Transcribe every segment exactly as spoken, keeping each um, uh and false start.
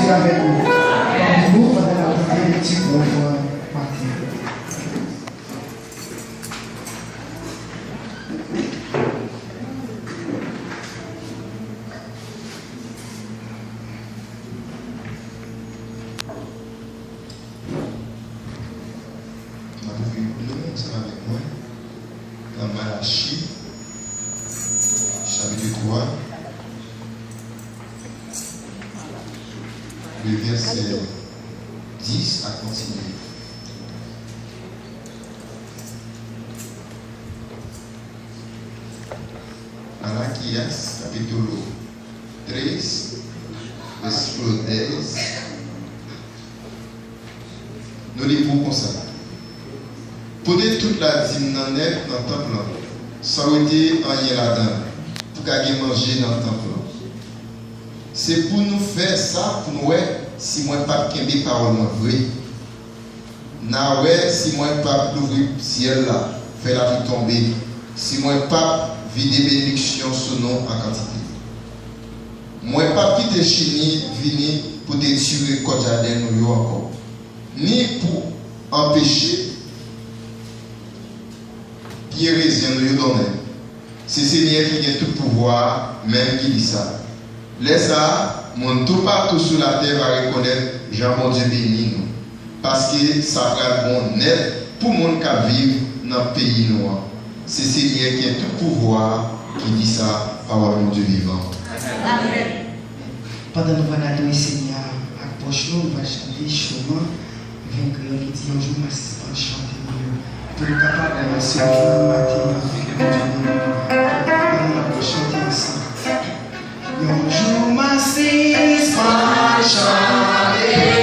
Avèk nou. Pami nou, pandan n ap tande lekti pou maten an. N ap ouvri Bib nou ansanm avèk mwen nan Malachi, chapit twa, le vèsè dis a kontinye. Malakias, kapitolo tres, vèsè dèz. Nou li pou konsa. Pote tout ladim nan nèt nan tanp lan, san wete anyen ladan l, pou ka gen manje nan tanp lan. Se pou nou fè sa pou n wè si mwen p ap kenbe pawòl mwen vre. N a wè si mwen p ap louvri syèl la, fè lapli tonbe, si mwen p ap vide benediksyon sou nou an kantite. Mwen p ap kite chini vini pou detire kòt jaden nou yo ankò, ni pou anpeche pye rezen nou yo donnen. Se Senyè ki gen tout pouvwa a menm ki di sa. Lè sa a, moun toupatou sou latè va rekonèt jan Bondye beni nou, paske sa pral bon nèt pou moun k ap viv nan peyi nou an. Se Senyè ki gen tout pouvwa a ki di sa, pawòl Bondye vivan. Amèn. Pandan nou pral adore Senyè a ak pwòch nou, nou pral chante chòman venkè an ki di, yon jou m a sispann chante pou yo. Pou nou kapab kòmanse yon jou maten avèk Bondye nan men nou. Ann nou chante ansanm. Yon jou m a sispann chante.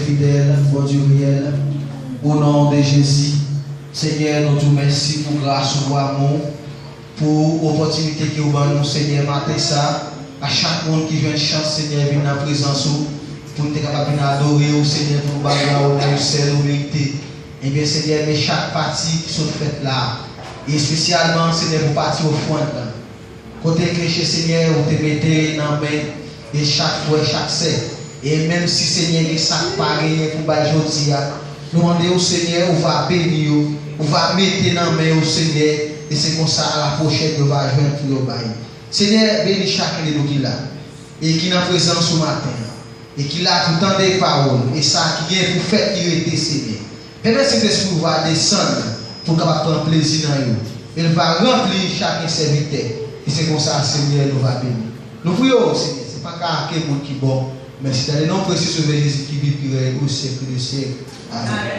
Fidèl, Bondye reyèl, o non de Jezi, Senyè, nou di w mèsi pou gras ou, pou amou w, pou opòtinite ke w ban nou, Senyè, maten sa. A chak moun ki jwenn chans, Senyè, vin nan prezans ou, pou n te kapab vin adore w, Senyè, pou n ba w onè ou sèl ou merite. Ebyen, Senyè, men chak pati ki sot fèt la, e espesyalman, Senyè, pou pati ofrann lan. Kote ke che Senyè, ou te mete nan men e chak frè, chak sè. E menm si, Senyè, gen sa k pa genyen pou bay jodi a, nou mande w, Senyè, ou va beni yo, ou va mete nan men yo, Senyè, e se konsa a la pwochèn yo va jwenn pou yo bay. Senyè, beni chak de nou ki la, e ki nan prezans ou maten an, e ki la pou tande pawòl, e sa ki gen pou fèt ki rete, Senyè. Pèmèt Sentespri ou va desann pou kapab pran plezi nan yo. E l va ranpli chak sèvitè. E se konsa, Senyè, nou va beni. Nou priye w, Senyè, se pa ka ke moun ki bon, men se nan non presye Sovè Jezi ki viv, ki rèy o syèk de syèk. Amen.